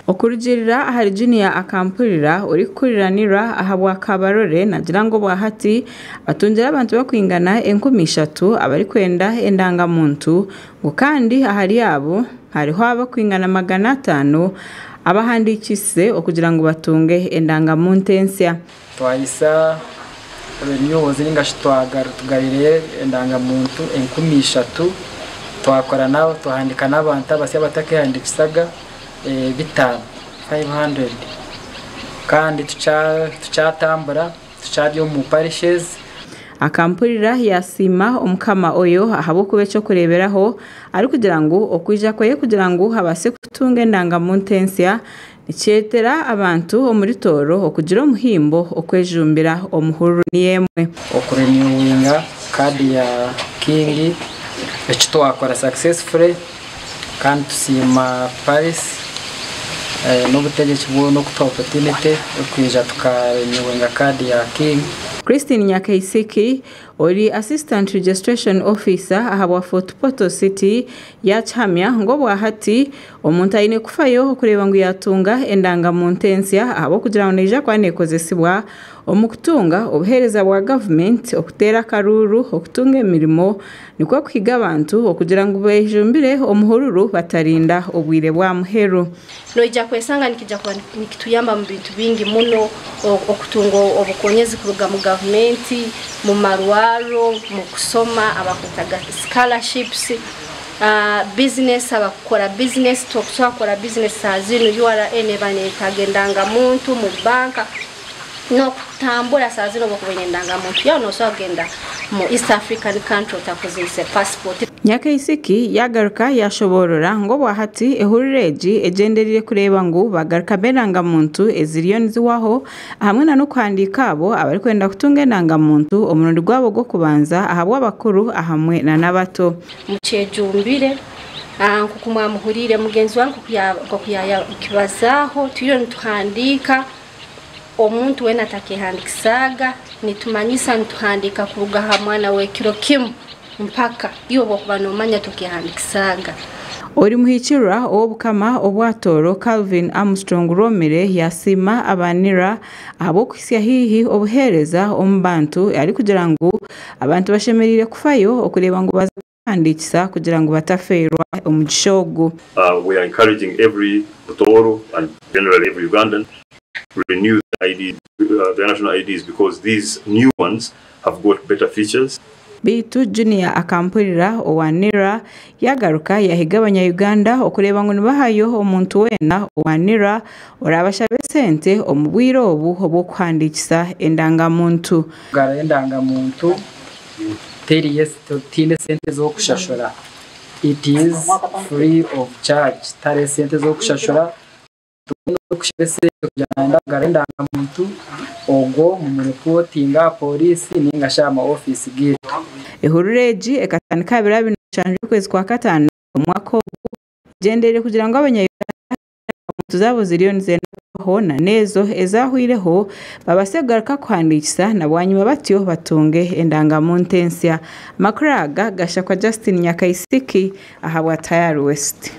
Okurugiirira ahari Junior Akampurira orikukurira NIRA ahabwa Kabarole naagira ngu obwahati atungire abantu barikwingana 3000 abarikwenda endanga-muntu ngu kandi ahari abo hariho abarikwingana 500 abahandiikise okugira ngu batunge endanga-muntu ensya. Twahisa renewals ningashi tugarire endangamuntu 3000, twakora nabo, twahandika n'abantu abasya abatakehandikisaga 500, 500, kandi tukyatambura, tukyari omu parishes. Akampurira yasiima Omukama Oyo ahabw'okuba ekyokureeberaho, arikugira ngu okwija kweye kugira ngu abaase kutunga endangamuntu ensya nikireetera abantu omuri Tooro okugira omuhimbo okwejumbira omuhururu niyo emwe. Okurenewinga kaadi ya King eki twakora successfully, kandi tusiima Paris n'obutegyeki bwona okutuha opportunity yokwija tukarenewinga kaadi ya King. Christine Nyakaisiki ori Assistant Registration Officer ahabwa Fort Portal City yakihamya ngu obwahati omuntu aine kufayo okureeba ngu yatunga endangamuntu ensya ahabw'okugira ngu neija kuba neekozesibwa omu kutunga obuheereza bwa gavumenti, okuteera akaruuru, okutunga emirimo, nikwo kuhiga abantu okugira ngu bejumbire omuhururu batarinda obwire bwa muheru. Noija kwesanga nikija kuba nikituyamba mu bintu bingi muno, okutunga obukonyezi kuruga mu gavumenti, mu marwaro, mu kusoma, abakwetaga scholarships, business, abakukora business, tokusobola kukora business saa zinu URA neba neetaaga endangamuntu, mu banka n'okutambura saa zinu oba okuba oine endangamuntu yawe nosobola kugenda mu East African country otakozeise passport. Nyakaisiki yagaruka yashoborora ngu obwahati ehuriro egi egyendereire kureeba ngu bagaruka b'endangamuntu eziriyo niziwaho hamwe na n'okuhandiika abo abarikwenda kutunga endangamuntu omurundi gwabo gw'okubanza ahabw'abakuru hamwe na n'abato. Mukyejumbire, nkuku mwamuhuriire mugenzi wange nkuku yakibazaho, turiyo nituhandiika omuntu weena atakehandikisaga, nitumanyisa nituhandiika kuruga aha mwana w'ekiro kimwe mpaka iwe obwokuba nomanya tukehandikisaga. Ori muhikirwa ow'Obukama obwa Tooro Calvin Armstrong Romire yasiima abanira ahabw'okuhisya haihi obuheereza omu bantu, arikugira ngu abantu bashemereire kufayo okureeba ngu baza kuhandiikisa kugira ngu batafeerwa omugisha ogu. We are encouraging every Tooro and generally every Ugandan to renew the ID, their national IDs, because these new ones have got better features. Beitu Junior Akampurira owa NIRA yagaruka yahiga abanya-Uganda okureeba ngu nibahayo omuntu weena owa NIRA orabashabe sente omu bwire obu obw'okuhandiikisa endangamuntu. Kugara endangamuntu teriyo tiine sente z'okushashura. It is free of charge. Tare sente z'okushashura. Okushaba esente kugira ngu kugara endangamuntu ogwo mumureportinga polisi ninga shi aha ofiisi gitu. Ehururu egi ekatandika 27 okwezi kwa 5 omwaka ogu, egyendereire kugira ngu abanya-Uganda muntu zaabo ziriyo nizenda kubaho na n'ezo ezahwireho babaase kugaruka kuhandiikisa na bwanyima batyo batunge endangamuntu ensya. Amakuru aga gashakwa Justin Nyakaisiki ahabwa Tayari West.